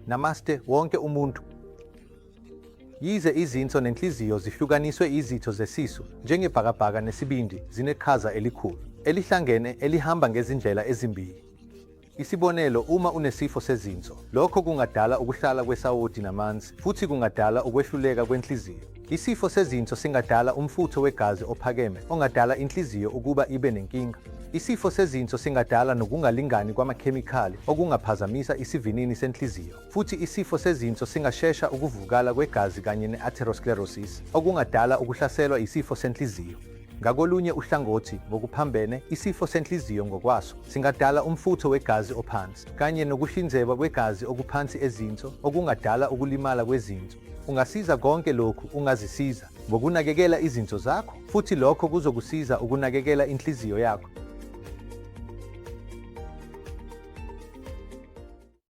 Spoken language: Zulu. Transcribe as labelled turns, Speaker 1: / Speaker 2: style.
Speaker 1: Namaste wonke umuntu. Yize izinso nenhliziyo zihlukaniswe izitho zesisu, njengebhakabhaka nesibindi, zineqhaza elikhulu, elihlangene, elihamba ngezindlela ezimbili. Isibonelo, uma unesifo sezinso, lokho kungadala ukuhlala kwesawoti namanzi futhi kungadala ukwehluleka kwenhliziyo. Isifo sezinso singadala umfutho wegazi ophakeme ongadala inhliziyo ukuba ibe nenkinga. Isifo sezinso singadala nokungalingani kwamakhemikhali okungaphazamisa isivinini senhliziyo. Futhi isifo sezinso singashesha ukuvuvukala kwegazi kanye ne-atherosclerosis, okungadala ukuhlaselwa isifo senhliziyo. Ngakolunye uhlangothi, ngokuphambene, isifo senhliziyo ngokwaso singadala umfutho wegazi ophansi, kanye nokuhlinzekwa kwegazi okuphansi ezinso, okungadala ukulimala kwezinso. Ungasiza konke lokhu, ungazisiza, ngokunakekela izinso zakho, futhi lokho kuzokusiza ukunakekela inhliziyo yakho.